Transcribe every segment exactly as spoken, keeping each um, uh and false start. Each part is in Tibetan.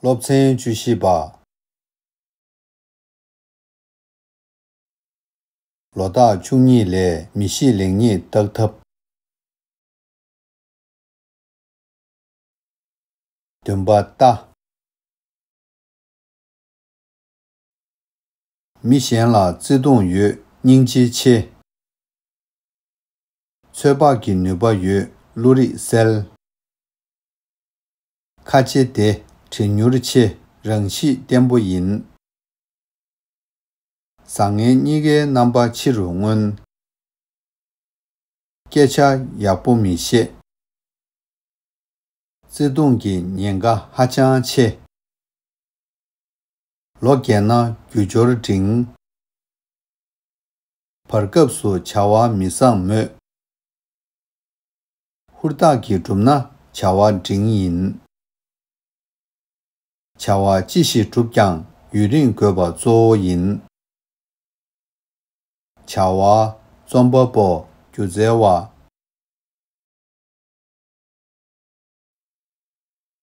སློབ་ཚན་བཅུ་བཞི་པ། ལོ་རྟགས་བཅུ་གཉིས་ལས་མི་ཤེས་ལེགས་ཉེས་བརྟག་ཐབས། བདུན་པ་རྟ། མི་གཞན་ལ་བརྩེ་གདུང་ཡོད། སྙིང་རྗེ་ཆེ། ཚོད་དཔག་གི་ནུས་པ་ཡོད། བློ་རིག་གསལ། ཁ་ལྕེ་བདེ། བྲེལ་མྱུར་ཆེ། རང་གཤིས་བརྟན་པོ་ཡིན། བཟང་ངན་གཉིས་ཀའི་རྣམ་པ་ཕྱི་རུ་མངོན། སྐད་ཆ་ཡག་པོ་མི་བཤད། བརྩེ་དུང་གི་ཉེན་ཁ་ཧ་ཅང་ཆེ། ལོ་རྒས་ན་རྒྱུ་འབྱོར་འབྲིང་། བར་སྐབས་སུ་བྱ་བ་མི་བཟང་མོད། ཧུར་ཐག་གིས་བསྒྲུབས་ན་བྱ་བ་འབྲིང་ཡིན། བྱ་བ་ཅི་ཞིག་བསྒྲུབས་ཀྱང་ཡུན་རིང་དགོས་པ་གཙོ་བོ་ཡིན། བྱ་བ། རྩོམ་པ་པོ། སྒྱུ་རྩལ་བ།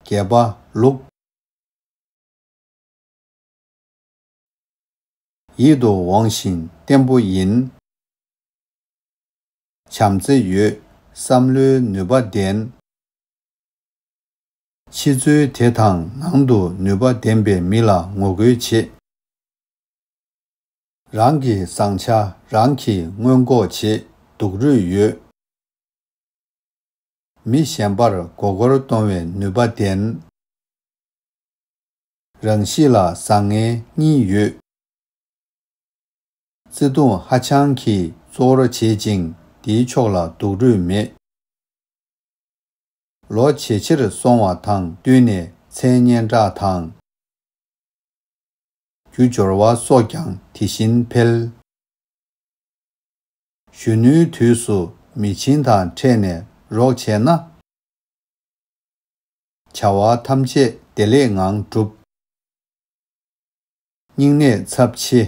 བརྒྱད་པ། ལུག་ཡིད་དུ་འོང་ཞིང་བརྟན་པོ་ཡིན། བྱམས་བརྩེ་ཡོད། བསམ་བློའི་ནུས་པ་ལྡན། ཕྱི་ཚུལ་དེ་དང་ནང་དུ་ནུས་པ་ལྡན་པའི་མི་ལ་ངོ་རྒོལ་བྱེད། རང་གི་བཟང་ཆ་རང་གིས་མངོན་ལྐོག་བྱེད། སྡུག་རུས་ཡོད། མི་གཞན་པར་མགོ་སྐོར་གཏོང་བའི་ནུས་པ་ལྡན། རང་གཤིས་ལ་བཟང་ངན་གཉིས་ཡོད། བརྩེ་དུང་ཧ་ཅང་གིས་གཙོ་བོར་བྱེད་ཅིང་། འདིའི་ཕྱོགས་ལ་སྡུག་རུས་མེད། ལོ་ཇེ་ཆེར་སོང་བ་དང་བསྟུན་ནས་མཚན་སྙན་གྲགས་དང་། རྒྱུ་འབྱོར་བ་སོགས་ཀྱང་དེ་བཞིན་འཕེལ། གཞོན་ནུའི་དུས་སུ་མི་ཆེན་དང་འཕྲད་ནས་རོགས་བྱས་ན། བྱ་བ་ཐམས་ཅད་བདེ་ལེགས་ངང་འགྲུབ། སྙིང་ནད་ཚབས་ཆེ།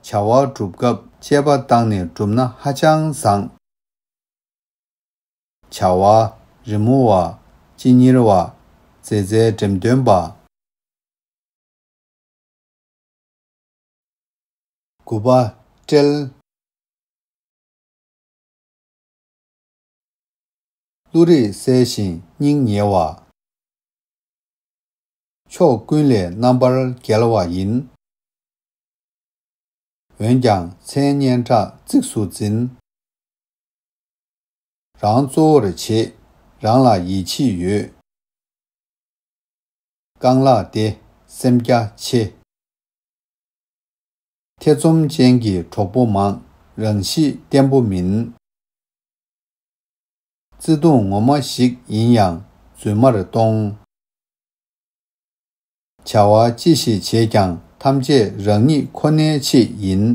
བྱ་བ་སྒྲུབ་སྐབས་དཔྱད་པ་བཏང་ནས་བསྒྲུབས་ན་ཧ་ཅང་བཟང་། བྱ་བ། རི་མོ་བ། སྤྱི་གཉེར་བ། མཛེས་རྩལ་འགྲེམས་སྟོན་པ། དགུ་པ། སྤྲེལ། བློ་རིག་གསལ་ཞིང་སྙིང་ཉེ་བ། ཕྱོགས་ཀུན་ལས་རྣམ་པར་རྒྱལ་བ་ཡིན། འོན་ཀྱང་མཚན་སྙན་གྲགས་གཙིགས་སུ་འཛིན། རང་གཙོ་བོར་བྱེད། རང་ལ་ཡིད་ཆེས་ཡོད། རྐང་ལག་བདེ། སེམས་རྒྱ་ཆེ། ཐེ་ཚོམ་ཅན་གྱི་གྲོགས་པོ་མང་། རང་གཤིས་བརྟན་པོ་མིན། བརྩེ་དུང་ངོ་མ་ཞིག་ཡིན་ཡང་རྫུན་མར་གཏོང་། བྱ་བ་ཅི་ཞིག་བྱེད་ཀྱང་ཐམས་ཅད་རང་ཉིད་ཁོ་ནའི་ཆེད་ཡིན།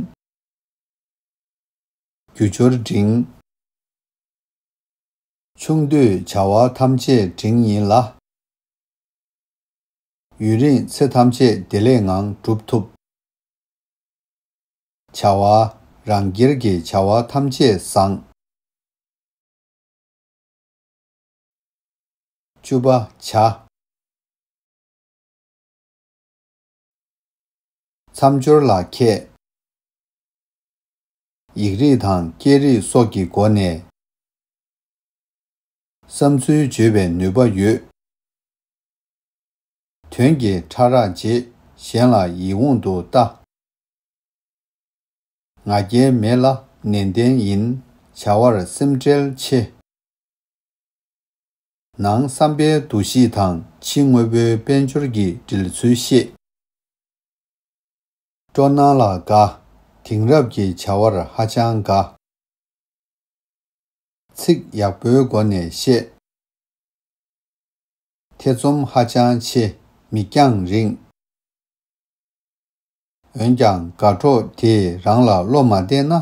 རྒྱུ་འབྱོར་འབྲིང་། ཆུང་དུས་བྱ་བ་ཐམས་ཅད་འབྲིང་ཡིན་ལ། ཡུན་རིང་ཚེ་ཐམས་ཅད་བདེ་ལེགས་ངང་འགྲུབ་ཐུབ། བྱ་བ། རང་སྒེར་གྱི་བྱ་བ་ཐམས་ཅད་བཟང་། བཅུ་པ། བྱ། མཚམས་སྦྱོར་ལ་མཁས། ཡིག་རིགས་དང་སྐད་རིགས་སོགས་ཀྱི་སྒོ་ནས། བསམ་ཚུལ་བརྗོད་པའི་ནུས་པ་ཡོད། དོན་གྱི་ཕྲ་རགས་འབྱེད། གཞན་ལ་ཡིད་འོང་དུ་ལྟ། ང་རྒྱལ་མེད་ལ་ནན་ཏན་ཡིན། བྱ་བར་སེམས་ཁྲལ་ཆེ། ནང་བསམ་པའི་འདུ་ཤེས་དང་ཕྱི་དངོས་པོའི་དཔལ་འབྱོར་གྱི་འབྲེལ་ཚུལ་ཤེས། སྤྲོ་སྣང་ལ་དགའ། དེང་རབས་ཀྱི་བྱ་བར་ཧ་ཅང་དགའ། ཚིག་ཡག་པོའི་སྒོ་ནས་བཤད། ཐེ་ཚོམ་ཧ་ཅང་ཆེ། མིག་རྒྱང་རིང་། འོན་ཀྱང་དགའ་གྲོགས་དེས་རང་ལ་བློ་མ་གཏད་ན།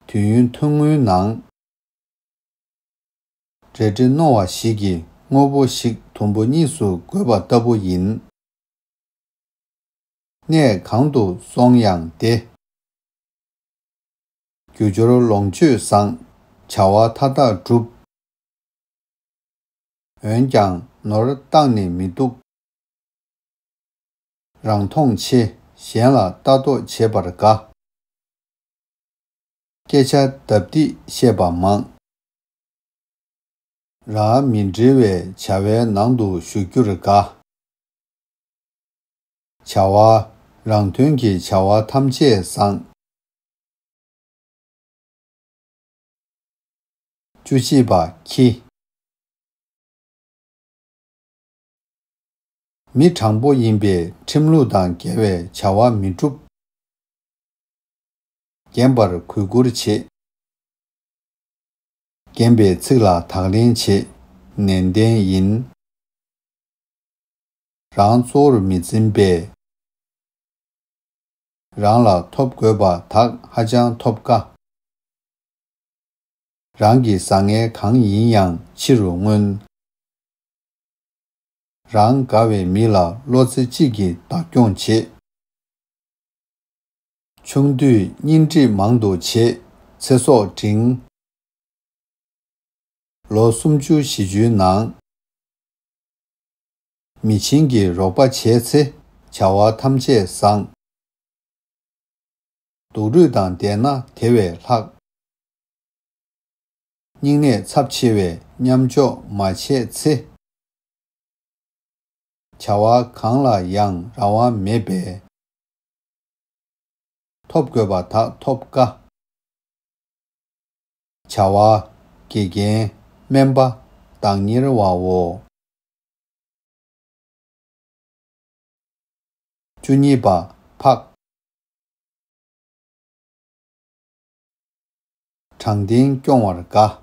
དུས་ཡུན་ཐུང་ངུའི་ནང་། རལ་གྲི་རྣོ་བ་ཞིག་གིས་དངོས་པོ་ཞིག་དུམ་བུ་གཉིས་སུ་བགོས་པ་ལྟ་བུ་ཡིན། གནས་གང་དུ་སོང་ཡང་བདེ། རྒྱུ་སྦྱོར་ལོངས་སྤྱོད་བཟང་། བྱ་བ་མཐའ་དག་འགྲུབ། འོན་ཀྱང་ནོར་བཏང་ནས་མི་སྡུག། རང་མཐོང་ཆེ། གཞན་ལ་ལྟ་རྟོག་བྱེད་པར་དགའ། སྐད་ཆ་རྡབ་རྡིབ་བཤད་པ་མང་། རང་མི་འབྲེལ་བའི་བྱ་བའི་ནང་དུ་ཞུགས་རྒྱུར་དགའ། བྱ་བ། རང་དོན་གྱི་བྱ་བ་ཐམས་ཅད་བཟང་། བཅུ་གཅིག་པ། ཁྱི། མི་དྲང་པོ་ཡིན་པས་ཁྲིམས་ལུགས་དང་འགལ་བའི་བྱ་བ་མི་སྒྲུབ། རྒན་པར་གུས་བཀུར་བྱེད། རྒན་པའི་ཚིག་ལ་དག་ལན་བྱེད། ནན་ཏན་ཡིན། རང་གཙོ་བོར་མི་འཛིན་པས། རང་ལ་ཐོབ་དགོས་པ་དག་ཧ་ཅང་ཐོབ་དཀའ། རང་གི་བཟང་ངན་གང་ཡིན་ཡང་ཕྱི་རུ་མངོན། རང་དགའ་བའི་མི་ལ་བློ་རྩེ་གཅིག་གིས་བདག་སྐྱོང་བྱེད། ཆུང་དུས་གཉེན་སྒྲིག་མང་དུ་བྱེད། ཚེ་སྲོག་འབྲིང་། ལོ་སུམ་ཅུ་བཞི་བཅུའི་ནང་། མི་ཆེན་གྱི་རོགས་པ་བྱས་ཚེ་བྱ་བ་ཐམས་ཅད་བཟང་། སྡུག་རུས་དང་ལྡན་ན་དེ་བས་ལྷག། སྙིང་ནད་ཚབས་ཆེ་བས་མཉམ་འཇོག་མ་བྱས་ཚེ། བྱ་བ་གང་ལ་ཡང་རང་དབང་མེད་པས། ཐོབ་དགོས་པ་དག་ཐོབ་དཀའ། བྱ་བ། དགེ་རྒན། སྨན་པ། བདག་གཉེར་བའོ། བཅུ་གཉིས་པ། ཕག་དྲང་བདེན་སྐྱོང་བར་དགའ།